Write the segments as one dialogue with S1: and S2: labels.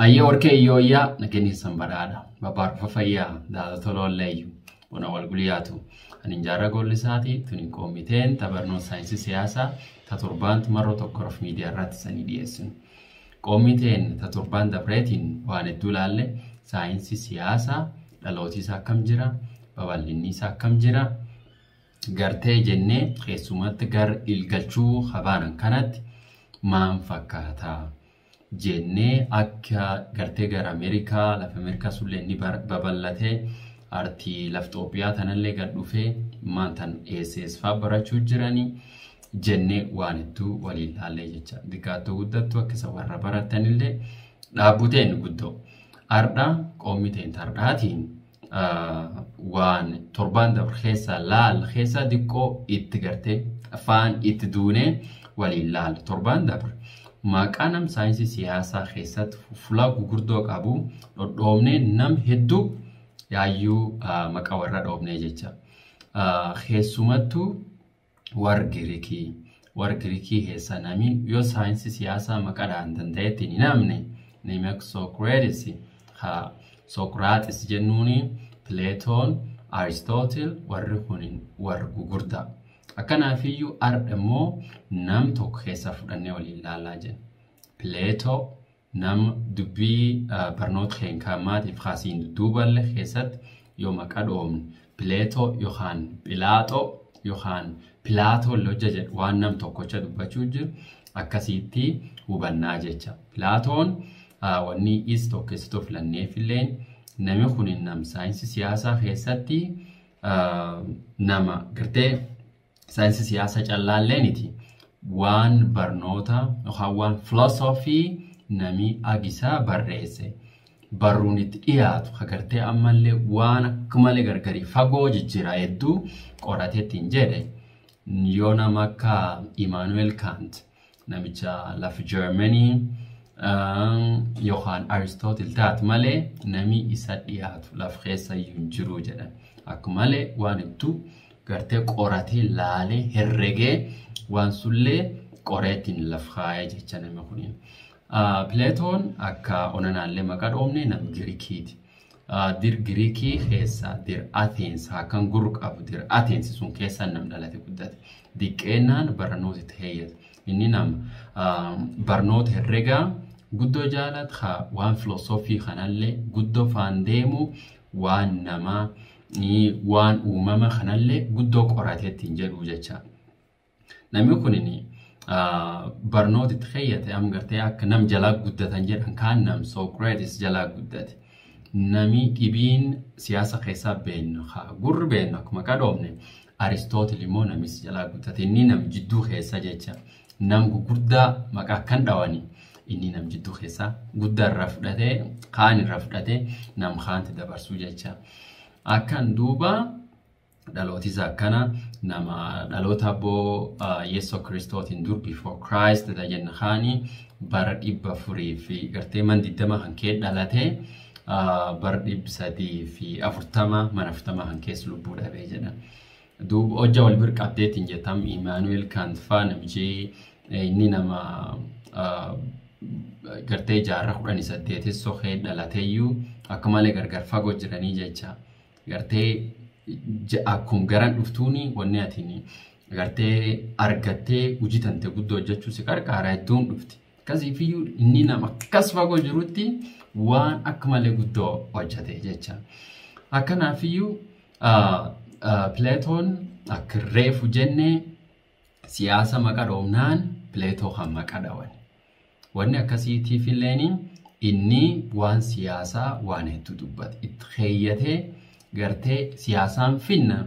S1: Ayyee warqee iyyooyyaa nageenyi san badhaadha. Babbaarfa fayyaa daata tololleeyyu buna wal gulyaatu. Ani jaarraa gollisaati tuni koomiteen tabarnoota saayinsii siyaasaa ta torbaanti marroo tokkoroof miidiyaa irratti sanii dhiyeessinu. Koomiteen ta torbaan dabreetiin waan hedduu ilaalle saayinsii siyaasaa dhalooti isaa akkam jira, babal'inni isaa akkam jira, gartee jennee keessumatti gar ilgalchuu habaanan kanatti maan fakkaataa? Jennee akka gartee gara Ameerikaa lafa Ameerikaa sullee ni babal'atee artii lafa Itoophiyaa tanallee gad dhufee maantan eesseesfaa barachuu jiranii jennee waan hedduu waliin laallee jecha. Xiqqaattuu guddattuu akka isa warra baratanillee dhaabbuteen guddoo. Ardha qoomiteen tardhaatiin waan torbaan dabre keessa laal keessa xiqqoo itti gartee afaan itti duunee waliin laal torbaan dabre. Maqaa nam saayinsii siyaasaa keessatti fuula gurguddoo qabu dhodhoomnee nam hedduu yaayyuu maqaa warra dhoofnee jecha. Keessumattuu warra Giriikii. Warra Giriikii keessa nami yoo saayinsii siyaasaa maqaadhaan danda'etti hin namne nami akka Sookiraatis haa Sookiraatis jennuuni Pileetoon, Aristootil warri kun warra gugurdaa. Akkanaafiyyuu ardha immoo nam tokko keessaa fudhannee waliin ilaalaa jenna. Pileetoo nama dubbii barnoota keenkaamaatiif kaasiin dudduuballe keessatti yoo maqaa dhoofne Pileetoo yookaan Philaaxoo yookaan Pilaatoo hojja jedhu waan nam tokkocha dubbachuu jiru akkasitti hubannaa jecha. Pilaatoon wanni is tokkeessitoo filanneefillee namni kun nam saayinsii siyaasaa keessatti nama gartee saayinsii siyaasaa callaalleeniti waan barnoota yookaan waan filosoofii nami agisaa barreesse barruun itti dhiyaatu agartee ammallee waan akka malee gargari fagoo jijjiira hedduu qorateetti hin jedhe yoo nama akka Immanuel Kant namicha lafa Germany yookaan Aristotle taat malee nami isa dhiyaatu lafa keessa hin jiru jedhan. Akka malee waan hedduu gartee qoratee laalee herregee waan sullee qoreetiin laf kaayee jecha namni kun. Pileetoon akka onanaallee maqaa dhoofne nama Giriikiiti. Dir Giriikii keessa dir Ateens akkan gurru qabu dir Ateens sun keessa nam dhalate guddate. Diqqeennaan barnoota itti heeyyate. Inni nama barnoota herregaa guddoo jaalatu waan filosoofii kanallee guddoo faan deemu waan namaa waan uumama kanallee guddoo qorateetti hin jedhu jecha. Namni kun barnoota itti keeyyate amma gartee akka nam jalaa guddatan jedhan kaan nam Sookiraatis jalaa guddate. Nami dhibiin siyaasa keessaa beennu haa gurri beennu akkuma qadhoofne Aristootil immoo namis jalaa guddate. Inni nam jidduu keessa jecha. Nam gugurdaa maqaa akkan dhawani inni nam jidduu keessa guddaa irraa fudhatee kaan irraa fudhatee nam kaanti dabarsuu jecha. Akkan duuba dhalooti isaa akkana nama dhaloota abboo Yesuus Kiristootiin dur before Christ jenna kaani bara 400 fi gartee man 20 kan kee dhalatee bara 340 mana 40 kan keessa lubbuu dhabee jedha. Duuba hojja wal bira qabdeetiin jettam Immanuel Kant faa namichi inni nama gartee jaarraa 18 kee dhalateeyyuu akka malee gargar fagoo jiranii jecha. Gartee akkum garan dhuftuuni wanni atiin gartee argattee hojii tante guddoo hojjechuu si qarqaara hedduun dhufti. Akkasiifiyyuu inni nama akkas fagoo jirutti waan akka malee guddoo hojjete jecha. Akkanaafiyyuu Pileetoon akka reefu jennee siyaasa maqa dhoofnaan Pileetoo kan maqa dhawan. Wanni akkasiitiif illeen inni waan siyaasaa waan hedduu dubbate. Itti keeyyatee gartee siyaasaan finna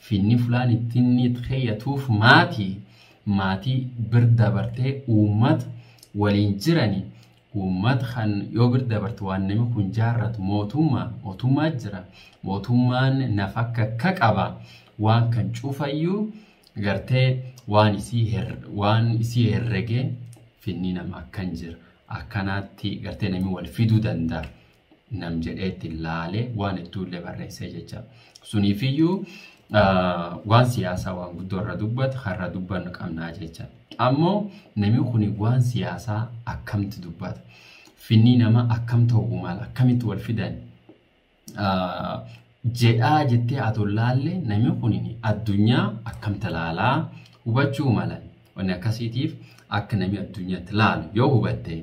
S1: finni fulaan ittiin itti keeyyatuuf maatii bir dabartee uummata waliin jirani uummata kan yoo bir dabarte waan namni kun jaarratu mootummaa jira mootummaan nafa akka akka qaba waan kan cufayyuu gartee waan isii herregee finni nama akkan jira akkanaatti gartee namni wal fiduu danda'a nam jedheetti laalee waan hedduullee barreessee jecha. Suniifiyyuu waan siyaasaa waan guddoo irra dubbatu har'a dubbannu qabnaa jecha. Ammoo namni kun waan siyaasaa akkamti dubbata? Finni namaa akkam ta'uu mala akkamitti wal fidan jedhaa jettee atoo laalle namni kun addunyaa akkam talaalaa hubachuu malan. Wanni akkasiitiif akka namni addunyaatti laalu yoo hubatte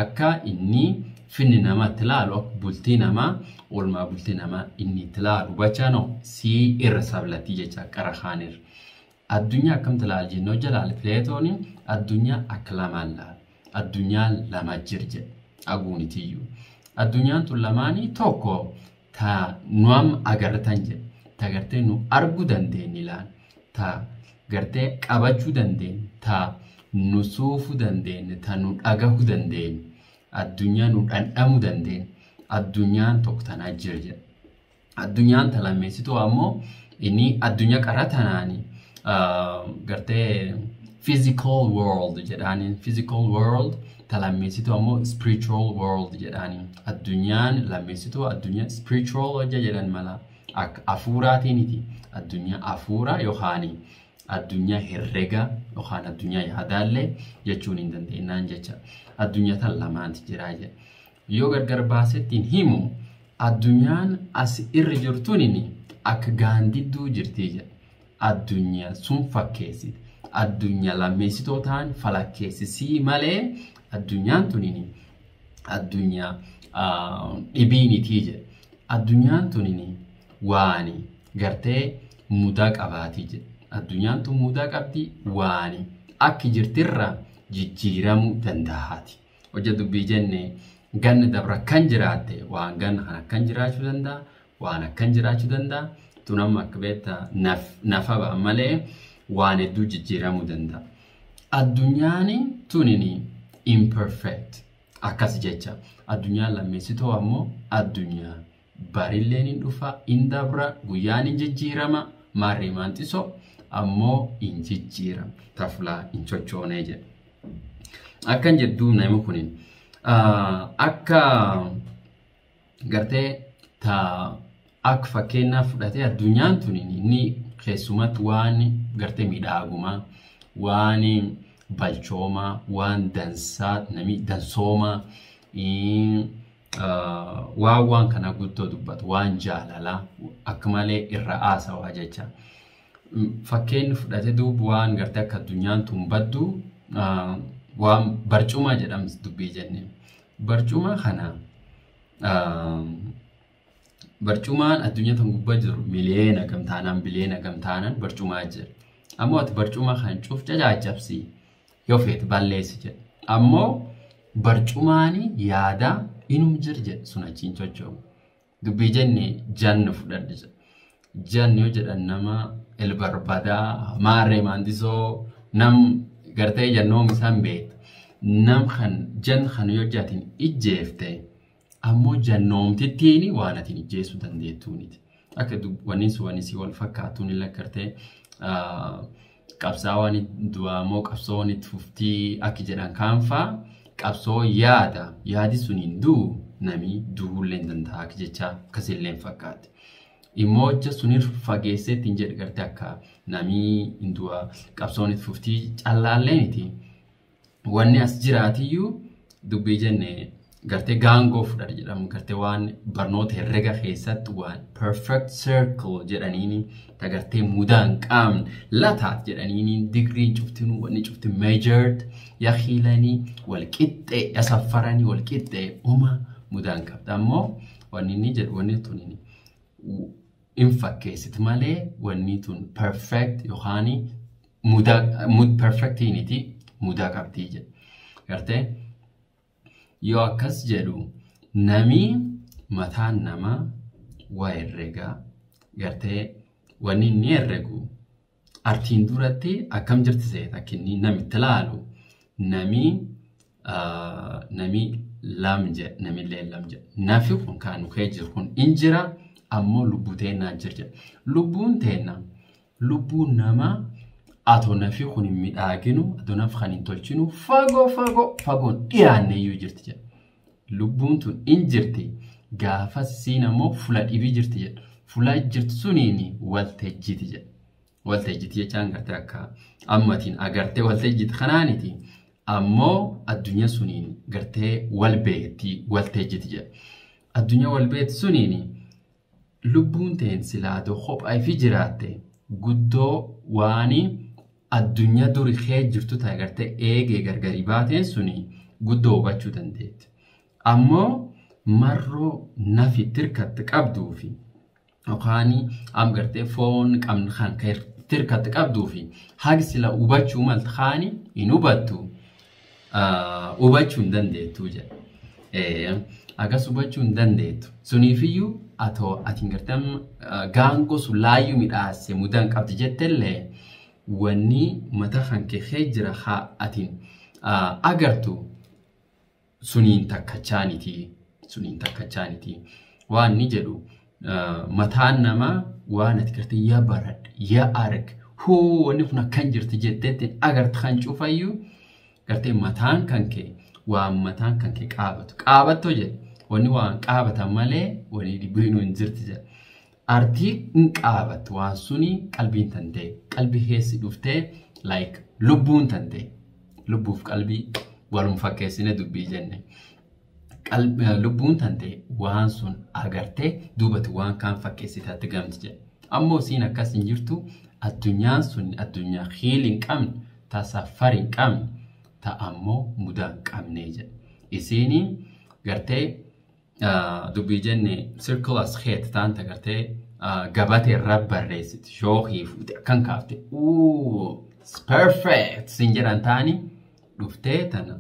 S1: akka inni finni namaatti laalu akka bultii namaa oolmaa bultii namaa inni itti laalu hubachaa noo sii irra sablatii jecha qara kaanirra. Addunyaa akkamti laal jennee hojja laale Pileetoon addunyaa akka lamaan laala. Addunyaa lama jir jedha aguunitiyyuu. Addunyaan tun lamaanii tokko ta nu amma agartan jedha. Ta gartee nu arguu dandeenye laal. Ta gartee qabachuu dandeenye. Ta nu suufuu dandeenye. Ta nu dhagahuu dandeenye. Addunyaa nu dhandhamuu dandeenye. Addunyaan tokko tanaa jira jedha. Addunyaan ta lammeessituu ammoo inni addunyaa qara tanaanii gartee physical world jedhaaniin physical world ta lammeessituu ammoo spiritual world jedhaaniin addunyaan lammeessituu addunyaa spiritual hojja jedhan mala akka afuuraatiiniti addunyaa afuuraa yookaan addunyaa herrega yookaan addunyaa yaadaallee jechuun hin dandeenyaan jecha addunyaa tan lamaanti jiraa jedha. Yoo gargar baasettiin himu addunyaan as irra jirtuun akka gaandidduu jirtii jedha. Addunyaa sun fakkeessite. Addunyaa lammeessitoo ta'an falakkeessisii malee addunyaan tuniin addunyaa dhibiinitii jedha. Addunyaan tuniin waan gartee mudaa qabaatii jedha. Addunyaan tun mudaa qabdi waan akka jirtirra jijjiiramuu danda'aati. Hojja dubbii jenne ganna dabra kan jiraatte waan ganna kan akkan jiraachuu danda'a waan akkan jiraachuu danda'a. Tun amma akka beektaa nafa ba'a malee waan hedduu jijjiiramuu danda'a. Addunyaan tuniin imperfect akkas jecha. Addunyaan lammeessitoo ammoo addunyaa barilleen hin dhufa hin dabra guyyaan hin jijjiirama maarree maanxisoo ammoo hin jijjiirama tafulaa hin chochoonee jedha. Akkan jedhu namni kunin akka gartee ta akka fakkeenyaa fudhatee addunyaan tun inni keessumatti waan gartee miidhagumaa waan balchoomaa waan dansaa nami dansoomaa waan kana guddoo dubbatu waan jaalalaa akka malee irra haasawaa jecha. Fakkeenyi fudhatee duuba waan gartee akka addunyaan tun baddu waan barcuma jedhamti dubbii jenne. Barcuma kana barcumaan addunyaa tan gubbaa jiru miliyoona gamtaanaan biliyoona gamtaanaan barcumaa jira. Ammoo ati barcuma kan cuuf cacaccabsi yoo feete balleessi jedha. Ammoo barcumaan yaada inum jir jedha sun achiin socho'u. Dubbii jenne janna fudhadhe jedha. Janni yoo jedhan nama elbarbadaa maarree maandisoo nam gartee jannoom isaan beekta. Nam kan jan kan yoo jaatiin ijjeefte ammoo jannoomtittiin waan atiin ijjeessuu dandeettuuniti. Akka wanni sun wanni si wal fakkaatuun illee gartee qabsaawwan du'aamoo qabsoon itti fuftii akka jedhan kaanfaa qabsoo yaada yaadi sun hin du'u nami du'uullee hin danda'a akka jecha akkasillee hin fakkaate. Immoo hojja sunir fageessee ittiin jedhu gartee akka nami hin du'a qabsoon itti fuftii callaallee. Wanni as jiraatiyyuu dubbii jenne gartee gaangoo fudhadhe jedhamu gartee waan barnoota herrega keessatti waan perfect circle jedhaniini ta gartee mudaa hin qabne lataat jedhaniini digriin cuftinuu wanni cufti measured yakiilanii wal qixxee yasaffaranii wal qixxee uma mudaa hin qabne. Ammoo wanni inni jedhu wanni tun hin fakkeessitu malee wanni tun perfect yookaan mudaa perfectiiniti mudaa qabdii jedha. Gartee yoo akkas jedhu nami mataan namaa waa herregaa gartee wanni inni herregu artiin duratti akkam jirti seeta akka inni namitti laalu nami lam jedha namillee lam jedha. Nafi kun kan nu kee jiru kun in jira ammoo lubbuu teennaa jira jedha. Lubbuun teenna lubbuun namaa atoo nafi kun hin miidhaginu atoo nafi kan hin tolchinu fagoo fagoo fagoon dhiyaanne iyyuu jirti jedha. Lubbuun tun in jirti gaafa siin ammoo fula dhibii jirti jedha. Fula jirtu suniin waltajjiiti jedha. Waltajjiiti jechaan gartee akka ammatiin agartee waltajjiiti kanaaniti Ammoo addunyaa suniin gartee wal beekti walteejjiti jedha. Addunyaa wal beekti suniin lubbuun teen silaatoo kophaa ifi jiraatte guddoo waan addunyaa duri kee jirtu ta'e gartee eegee gargarii baateen suni guddoo hubachuu dandeetti. Ammoo marroo nafi tirkatti qabduufi yookaan am gartee foon qabnu kan tirkatti qabduufi hagi sila hubachuu malti kaani hin hubattu hubachuu hin dandeettu jedha. Akkas hubachuu hin dandeettu. Suniifiyyuu atoo ati gartee gaangoo sun laayyuu midhaase mudaan qabdi jettellee wanni mata kan kee jira haa atiin agartu suniin takkachaaniti. Suniin takkachaaniti. Waan ni jedhu mataan namaa waan ati gartee yaa baradhe yaa arg hoo wanni kun akkan jirti jetteetti agartu kan cufayyuu gartee mataan kan kee waan mataan kan kee qaabatu. Qaabattoo jedhe wanni waan qaabatan malee wanni dhibbiinuu hin jirti jedha. Artii hin qaabattu waan suni qalbiin tan ta'e qalbii keessi dhuftee like lubbuun tan ta'e lubbuuf qalbii walum fakkeessine dubbii jenne. Lubbuun tan ta'e waan sun agartee duubatti waan kaan fakkeessitaatti gamti jedha. Ammoo isiin akkas hin jirtu addunyaan sun addunyaa hiili hin qabne ta safari hin qabne ta ammoo mudaa hin qabne jedha. Isiin gartee dubbii jenne circle as head taanta gartee gabatee irra barreessiti shookii fuute akkan kaafte ooh it's perfect sin jedhan taani dhuftee tana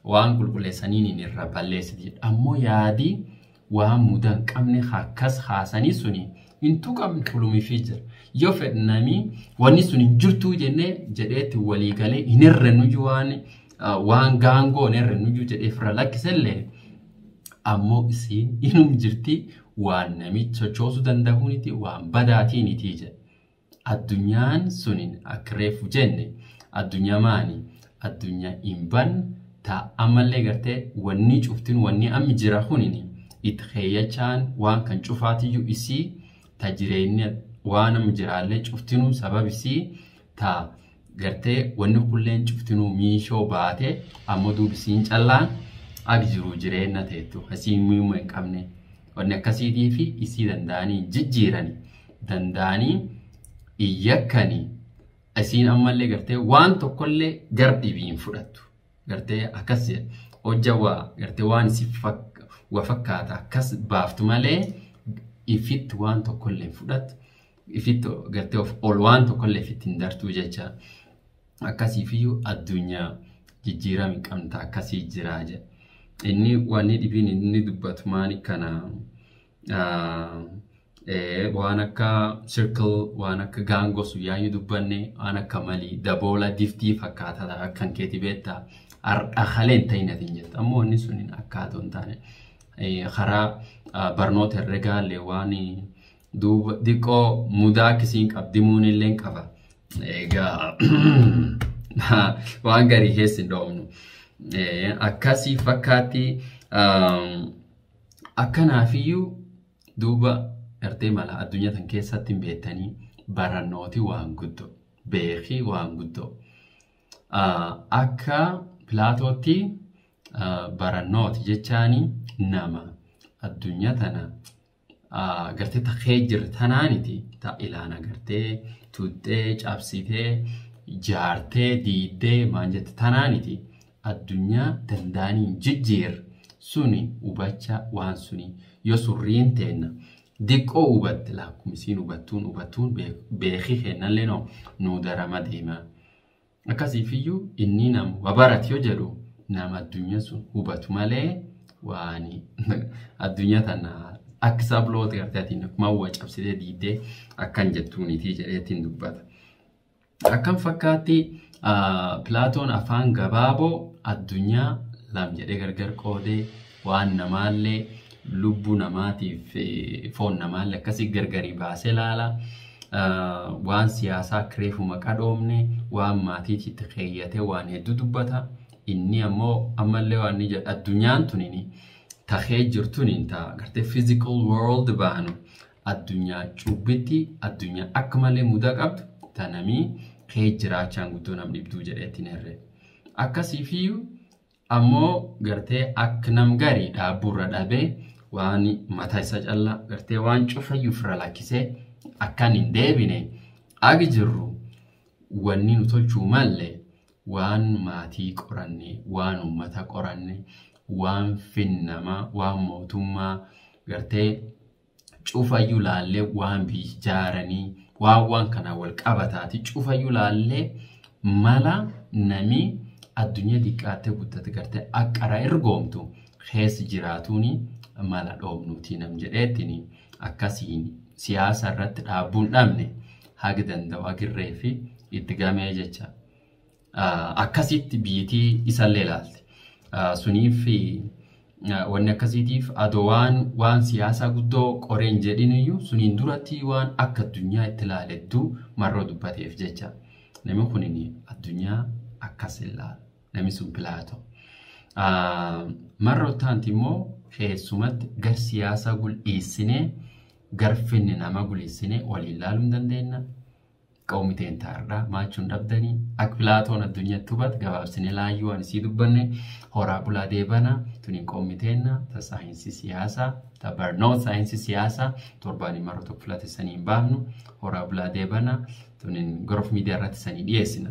S1: waan qulqulleessaniin irra balleessiti jedha. Ammoo yaadii waan mudaa hin qabne akkas haasanii suni hin tuqamne fulumifii jira. Yoo fedhnamii wanni sun hin jirtuu jennee jedheetti walii galee hin herrennuyyuu waan gaangoo hin herrennuyyuu jedhee firra lakkisellee ammoo isiin inum jirti waan namicha sochoosuu danda'uuniti waan badaatiiniti jedha. Addunyaan suniin akka reefu jenne addunyaa maani addunyaa hin banne ta ammallee gartee wanni cuftin wanni ammi jira kunini itti keeyyachaan waan kan cufaatiyyuu isii ta jireenya waan amma jiraallee cuftinuu sabab isii ta gartee wanni kulleen cuftinuu miishoo baate ammoo duuba isiin callaan ag jiruu jireenya teettu asii mi'uma hin qabne wanni akkasiitii fi isii danda'anii jijjiiranii danda'anii iyyakkanii isiin ammallee gartee waan tokkollee gar dhibiin fudhattu. Gartee akkas hojja waa gartee waan isii waa fakkaata akkas baaftu malee ifitti waan tokkollee hin fudhattu. Ifitti gartee of ol waan tokkollee ifitti hin dartuu jecha. Akkasiifiyyuu addunyaa jijjiirama hin qabne akkasii jiraa jedha. Inni wanni dhibiin inni dubbatu maani kana waan akka circle waan akka gaangoo sun yaayyuu dubbanne waan akka malii daboola diftii fakkaata akkan keeti beektaa har'a halee hin ta'in ati hin jettu ammoo wanni sun akkaatoo hin taane karaa barnoota herregaallee waan duuba diqqoo mudaa akkasiin qabdimuun illee qaba. Egaa waan garii keessa hin dhoofnu. Akkasii fakkaatti akkanaafiyyuu duuba gartee mala addunyaa tan keessatti hin beektanii barannooti waan guddoo beekii waan guddoo. Akka Pilaatootti barannooti jechaani nama addunyaa tana gartee takhee jirti tanaaniti ta ilaana gartee tuuxxee cabsitee jaartee diiddee maan jette tanaaniti addunyaa danda'anii jijjiir suni hubacha waan suni yoo surriin teenna diqqoo hubatte lakkumisiin hubattuun hubattuun beekii kennallee noo nuu darama deema. Akkasiifiyyuu inni nama wabarat yoo jedhu nama addunyaa sun hubatu malee waan addunyaa tana akka sabloota gartee atiin akkuma waa cabsitee diiddee akkan jettuunitii jedheetiin dubbata. Akkam fakkaatti Pilaatoon afaan gabaaboo addunyaa lam jedhee gargar qoodee waan namaallee lubbuu namaatiif foon namaallee akkasii gargarii baasee ilaala. Waan siyaasaa akka reefuma qadhoomne waan maatiitti keeyyatee waan hedduu dubbata. Inni ammoo ammallee waan inni jedhu addunyaan tunini tahee jirtuniin ta'a gartee physical world baanu addunyaa cubbitti addunyaa akka malee mudaa qabdu ta namii kee jiraachaan guddoo nam dhibduu jedheetiin herre. Akkasiifiyyuu ammoo gartee akka nam garii dhaabburra dhabee waan mataa isa callaa gartee waan cufayyuu ofirra lakkisee akkan hin deebine agi jirru wanni nu tolchuu malle waan maatii qoranne, waan uummata qoranne, waan finnamaa, waan mootummaa gartee cufayyuu laallee waan biyyi ijaaranii waan kanaan wal qabataati cufayyuu laallee mala nami addunyaa xiqqaattee guddate gartee akkara ergoomtu keessa jiraatuuni mala dhoofnuuti nam jedheettini akkasiin siyaasa irratti dhaabbuun dhabne haga danda'u agirree fi itti gamee jecha. Akkasitti biyyattii isallee ilaalti. Suniif wanni akkasiitiif adoo waan siyaasaa guddoo qoreen jedhin iyyuu suniin duratti waan akka addunyaa itti ilaaledduu marroo dubbateef jecha. Namni kun addunyaa akkas ilaala. Namni sun Pilaato. Marroo taanti immoo keessumatti gar siyaasaa gul'iissinee gar finni nama gul'iissinee waliin ilaaluu hin dandeenya. Qoomiteen taarraa maachuun dhabdanii akka Pilaatoon addunyaatti hubate gabaabsinee laayyuu waan isii dubbanne horaa bulaa deebana tuniin qoomiteenna ta saayinsii siyaasaa ta barnoota saayinsii siyaasaa torbaanii maroo tokko filate sanii hin baafnu horaa bulaa deebana tuniin gorof miidiyaa irratti sanii dhiyeessina.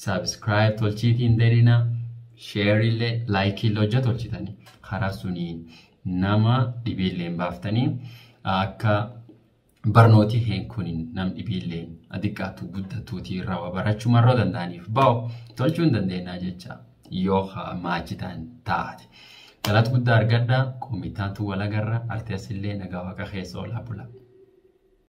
S1: Subscribe tolchiitiin deedina sheerillee laayikiillee hojja tolchitanii karaa suniin nama dhibiillee hin baaftanii akka barnooti heen kun nam dhibiillee xiqqaatu guddatuuti irraa waa barachuu marroo danda'aniif ba'u tolchuu hin dandeenyaa jecha yoo maachitaan taate. Galata guddaa argadhaa qoomittaantu wal agarra artees illee nagaa waaqa keessa oolaa bula.